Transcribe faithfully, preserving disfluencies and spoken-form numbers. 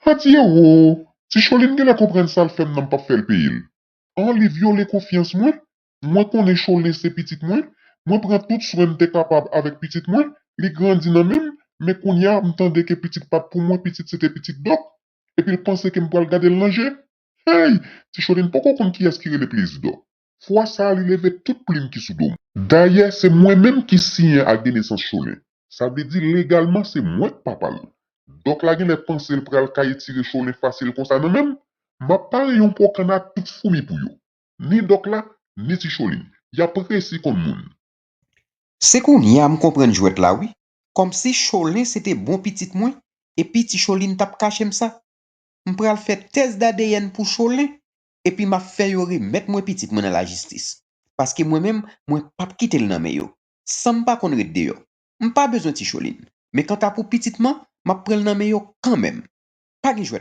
Adye wo! Ti Cholin genlè konprann sa l fè m nan m p ap fè l peye l. An li vyole konfyans mwen? Mwen konnen Cholin se pitit mwen, mwen pran tout swen m te kapab avèk pitit mwen, li grandi nan men m, men kounye a m tande ke pitit p ap pou mwen, pitit se te pitit Dòk, epi l panse ke m pral gade l nan je. Hey! Ti Cholin poko konn kiyès ki rele Plis Dòk. Fwa sa a li leve tout plim ki sou do m. Dayè se mwen menm ki siyen ak de nesans Cholin. Sa vle di legalman se mwen k papa l. Dòk la genlè panse l pral ka etire Cholin fasil konsa nan men m. M ap pare yon pwokann ak tout foumi pou yo. Ni Dòk la, ni Ti Cholin. Y ap resi konn moun. Se kounye a m konprann jwèt la wi. Kòmsi Cholin se te bon pitit mwen, epi Ti Cholin t ap kache m sa. M pral fè tès d'A D N pou Cholin, epi m ap fè yo remèt mwen pitit mwen nan lajistis. Paske mwen menm, mwen p ap kite l nan men yo. San m pa konn ret deyò. M pa bezwen Ti Cholin. Men kanta pou pitit man, m ap pran l nan men yo kanmenm. Pa gen jwèt.